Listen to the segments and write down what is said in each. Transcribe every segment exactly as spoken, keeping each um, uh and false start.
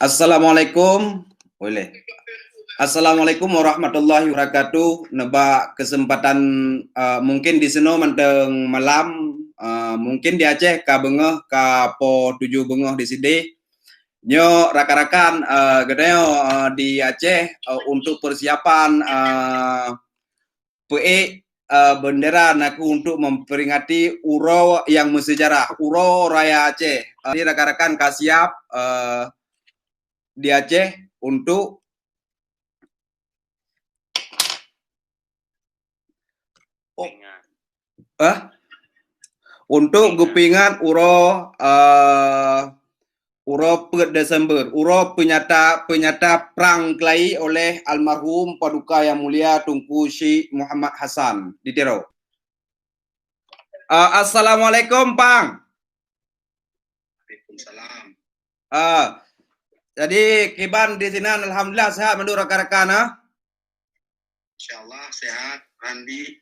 Assalamualaikum. Boleh. Assalamualaikum warahmatullahi wabarakatuh. Nebak kesempatan, uh, mungkin di sinoe mantong malam, uh, mungkin di Aceh ka beungoh, ka po tujoh beungoh di sideh. Nyoe rakan-rakan, uh, geutanyoe, uh, di Aceh, uh, untuk persiapan, uh, peuék, uh, bendera nakeuh untuk memperingati uroe yang bersejarah, Uroe Raya Aceh. Uh, jadi rakan-rakan ka siap, uh, di Aceh untuk, oh, eh? Untuk geupeuingat uroe, uh, uroe peuet Desember, uroe peunyata, peunyata prang keulayi oleh almarhum Paduka Yang Mulia Teungku Syik Muhammad Hasan di Tiro. Uh, Assalamualaikum, Pang. Waalaikumsalam. Uh, jadi kiban di sinan alhamdulillah sehat mandum rakan-rakan, ah? Insyaallah sehat, Randi.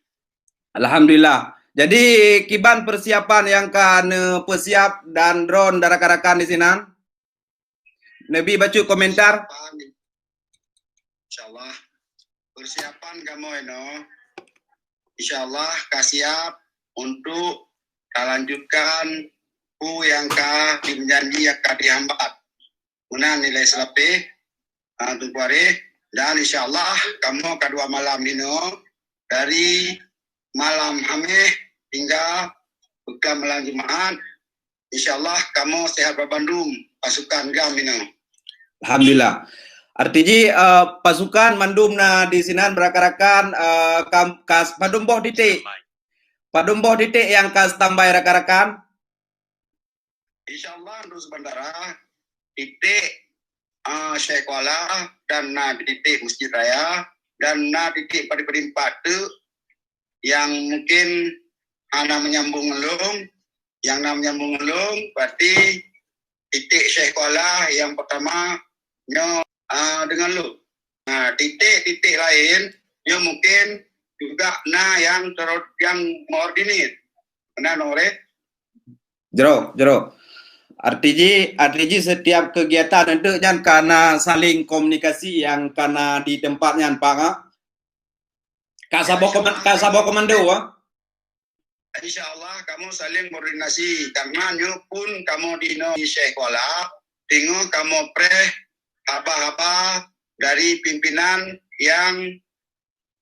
Alhamdulillah. Jadi kiban persiapan nyang ka neupeusiap dan droen dan rakan-rakan di sinan? Neubi bacut komentar. Insyaallah. Persiapan kamoe inoe, insyaallah ka siap untuk talanjutkan peue nyang ka dijanji nyang ka dihambat. Meunan ilée seulapeh, ah, Teungku Arif. Dan insyaallah kamoe ka dua malam inoe, dari malam Hameh hingga pekan malam Jumaat. Insyaallah kamoe sehat bak bandum pasukan GAM inoe. Alhamdulillah. Arti jih, eh, pasukan mandum na di sinan rakan-rakan, eh, kam-, kas-, padum boh titik? Padum boh titik nyang ka standby rakan-rakan? Insyaallah untuk sementara titik, ah, Syekh Kuala dan na titik Masjid Raya dan na titik padum-padum empat tu yang mungkin hana menyambung ngon lôn, yang na menyambung ngon lôn, berarti titik Syekh Kuala yang pertama nyoe, ah, deungon lôn. Nah, titik-titik laén nyoe mungkin juga na yang tero-, yang mengordinir. Meunan, Bang Arif? Jroh, jroh. Arti jih, arti jih setiap kegiatan enteuk nyan ka na saling komunikasi nyang ka na di tempat nyan, Pang, ah? Ka saboh koman-, ka saboh komando, ah? Insyaallah kamoe saling koordinasi, karena nyoe pun kamoe di inoe di Syekh Kuala, teungoh kamoe preh haba-haba dari pimpinan yang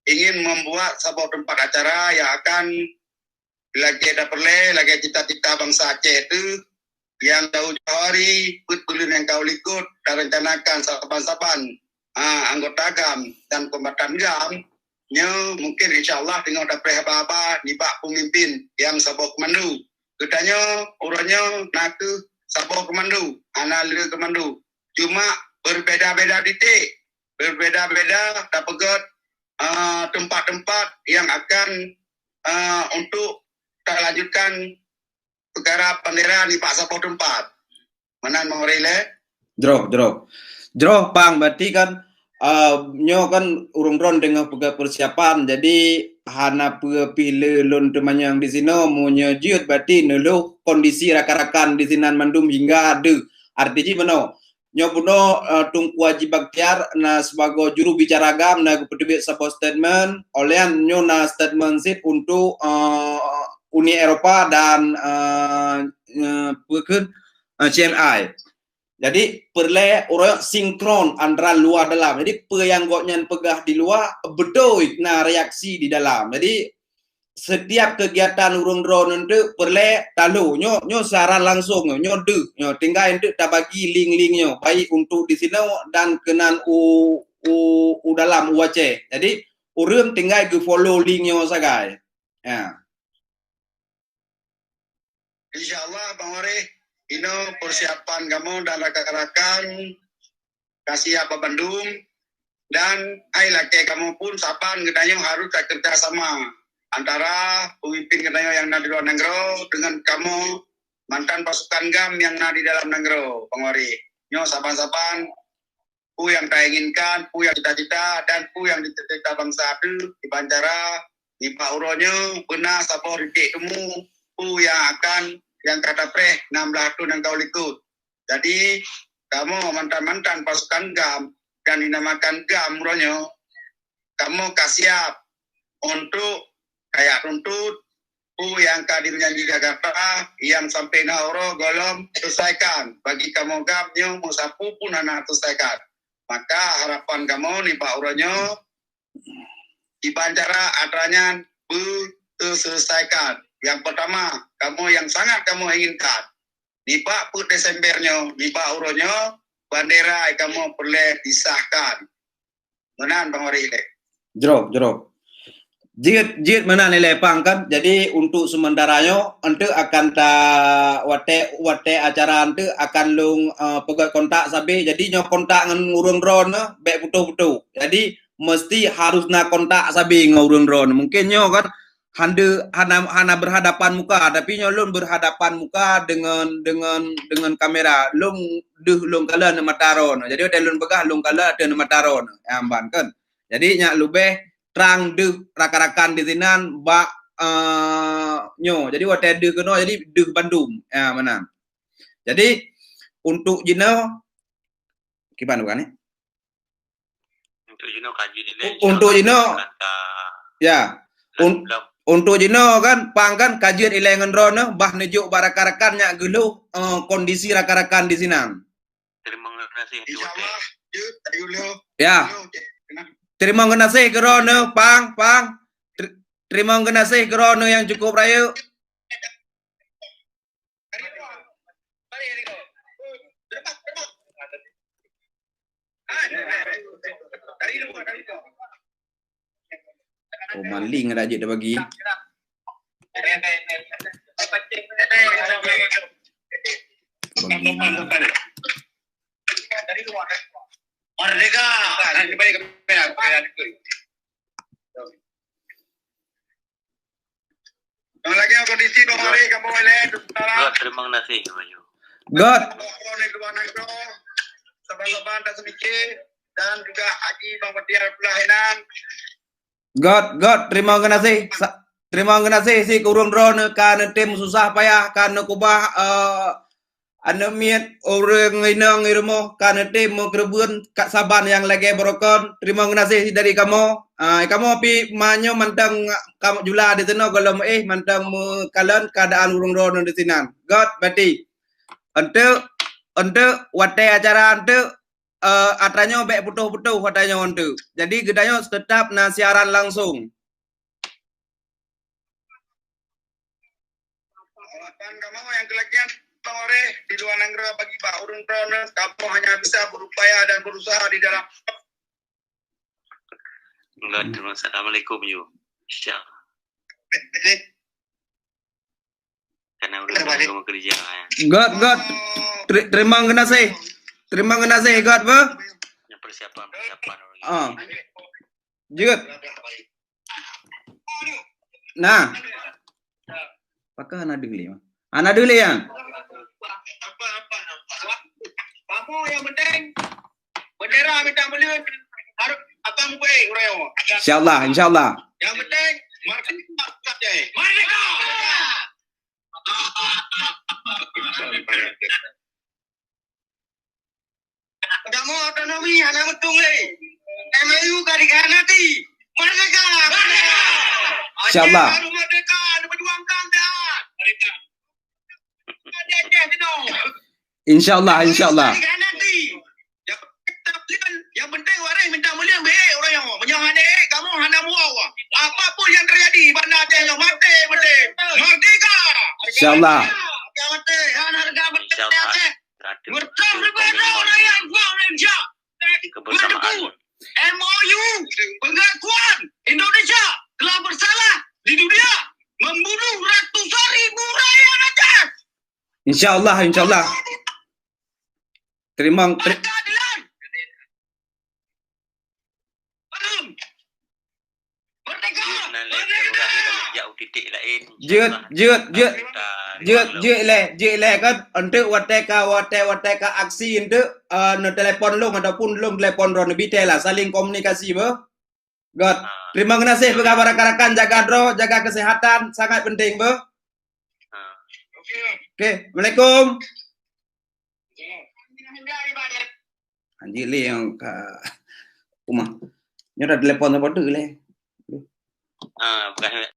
ingin membuat saboh teumpat acara yang akan lagée tapeureulée, lagée cita-cita bansa Aceh teuh, yang jauh-jauh hari, peuet buleuen nyang ka u likot, tarencanakan saban-saban, ha, anggota GAM dan kombatan GAM, nyoe mungkin insyaallah teungoh tapreh haba-haba nibak peumimpin nyang saboh keumando. Geutanyoe uroe nyoe nakeuh saboh keumando, hana lé keumando. Cuma berbeda-beda titik, berbeda-beda tapeugét, ah, tempat-tempat yang akan, ah, untuk talanjutkan peukara bandera nibak saboh teumpat. Meunan, Bang Arif, lé? Jroh, jroh. Jroh, Pang, berarti kan, ah, nyoe kan ureuëng droen teungoh peugét persiapan, jadi hana peue pih lé lôn teumanyong di sinoe, meunyoe jeuet berarti neulhôh kondisi rakan-rakan di sinan mandum hingga deuh. Arti jih meunoe, nyoe bunoe, eh, Teungku Haji Bakhtiar na sibagoe juru bicara GAM na geupeuteubiet saboh statement, óh lheueh nyan nyoe na statement cit untuk, eh, Uni Eropa dan, eh, eh, peue kheun, eh, C M I. Jadi, peureulée uroe sinkron antara luwa dalam. Jadi, peue nyang gobnyan peugah di luwa, beutôi na reaksi di dalam. Jadi, setiap kegiatan ureuëng droen enteuk peureulée talo. Nyoe, nyoe siaran langsung, nyoe deuh, nyoe tinggai enteuk tabagi link-link nyoe, baik untuk di sinoe dan keunan u, u, u dalam u Aceh. Jadi, ureuëng tinggai geu-follow link nyoe sagai. Ya. Insyaallah, Bang Arif, inoe persiapan kamoe dan rakan-rakan ka siap bak bandum, dan ai lakée kamoe pun saban geutanyoe harus takerja sama antara pemimpin geutanyoe nyang na di luwa nanggroe dengan kamoe mantan pasukan GAM nyang na di dalam nanggroe, Bang Arif. Nyoe saban-saban peue nyang tainginkan, peue nyang cita-cita, dan peue nyang dicita-cita bansa teuh kiban cara nibak uroe nyoe beuna saboh titik temu peue nyang akan nyang ka tapreh nam blaih thon nyang ka u likot. Jadi, kamoe mantan-mantan pasukan GAM dan dinamakan GAM uroe nyoe, kamoe ka siap untuk kajak tuntut peue nyang ka dimeujanji Jakarta nyang sampai na uroe gohlom selesaikan. Bagi kamoe GAM nyoe meusapeue pun hana selesaikan. Maka harapan kamoe nibak uroe nyoe, kiban cara atra nyan beuteuselesaikan. Nyang pertama, kamoe nyang sangat kamoe inginkan, nibak peuet Desember nyoe, nibak uroe nyoe, bandera kamoe peureulée disahkan. Meunan Bang Waréh lé. Jroh, jroh. Jeuet, jeuet meunan ilée Pang kan. Jadi untuk sementara nyoe, enteuk akan ta watée, watée acara enteuk akan lôn, eh, peugét kontak sabe. Jadi nyoe kontak ngon ureuëng droeneuh bék putôh-putôh. Jadi mesti harus na kontak sabe ngon ureuëng droeneuh. Mungkin nyoe kan hande, hana, hana berhadapan muka, tapi nyoe lôn berhadapan muka dengan, dengan, dengan kamera. Lôn deuh lôn kalon mata droeneuh. Jadi watée lôn peugah lôn kalon ateueh mata droeneuh. Ya, ban kan. Jadi nyak leubeh trang deuh rakan-rakan di sinan bak, eh, nyoe. Jadi watée deuh keunoe jadi deuh bandum. Ya, meunan. Jadi untuk jinoe kiban bukan ni? Untuk jinoe kaji nilai. U-, untuk jinoe, ya. Un-, untuk jinoe kan, Pang kan, kaji ilée ngon droeneuh, bah neujok bak rakan-rakan nyak geuluh, eh, kondisi rakan-rakan di sinan. Terima kasih. Insya Allah, jeuet, ayo lho. Ya. Lho, cek, kenapa? Terima kasih keu droeneuh, Pang, Pang. Ter-, terima kasih keu droeneuh nyang cukup rayeuk. Oh, maling ada jeuet dah bagi. Merdeka! Nyang lagée kondisi Bang Waréh, kamoe ilée, Good, terima kasih, Bayu. Good. Bang Waréh, dua nanggroe, saban-saban dan semike, dan juga Haji Bang Batiar Abdullah Henan. Good, good. Terima kasih. Sa-, terima kasih si kureueng droeneuh ka neutem susah payah, ka neukubah, eh, aneuk miet, ureuëng inong i rumoh ka neutem meukeureubeuen ka saban nyang lagée beurokon. Terima kasih dari kamoe. Ah, kamoe pi manyoe mantong kamoe jula di sinoe gohlom eh mantong meukalon keuadaan ureuëng droeneuh di sinan. Good, berarti. Enteuk, enteuk watée acara enteuk, eh, atra nyoe bék putôh-putôh atra nyoe enteuk. Jadi geutanyoe teutap na siaran langsung. Harapan kamoe nyang keulakian Bang Waréh di luwa nanggroe bagi bak ureuëng droeneuh, kamoe hanya bisa berupaya dan berusaha di dalam. Enggak, terus. Assalamualaikum, Yu. Siap. Karena udah balik. Mau kerja, ya. Good, good. Ter-, terima kasih. Terima kasih, good, beuh. Yang persiapan, persiapan. Ah. Jeuet. Nah. Pakon hana deuh lé? Hana deuh lé, ya? Kamoe nyang penting bendera bintang buleuen harus akan mubaék uroe nyoe. Insyaallah, insyaallah. Nyang penting merdeka! Merdeka! Kamoe otonomi hana meutueng lé. M O U ka dikhianati. Merdeka! Merdeka! Insyaallah. Aceh harus merdeka, diperjuangkan dah. Merdeka! Aceh sinoe. Insyaallah, insyaallah. Ka dikhianati. Nyang penting, nyang penting Waréh minta mulia baik orang nyoe. Meunyoe hana, kamoe hana muah. Apapun yang terjadi, banda Aceh nyoe maté, maté. Merdeka! Insyaallah. Maté, hana harga merdeka Aceh. Merdeka rakyat Indonesia. Kebersamaan. M O U, pengakuan Indonesia telah bersalah di dunia membunuh ratusan ribu rakyat Aceh. Insyaallah, insyaallah. Terima, ter- Keadilan. Belum. Merdeka! Jeuet nan lé, merdeka! Ureuëng nyoe ka geujak u titik laén. Jeuet, jeuet, jeuet. Jeuet, jeuet lé, jeuet lé kan. Enteuk watée ka, watée, watée ka aksi enteuk, eh, neutelepon lôn ataupun lôn telepon droeneuh, beutelah saling komunikasi, beuh. Good. Ah. Terima kasih peugah bak rakan-rakan, jaga droe, jaga kesehatan, sangat penting, beuh. Ah. Oke, Assalamualaikum. Anjing lé nyang ka rumah. Nyoe dah telepon siapa tu lé? Ah, bukan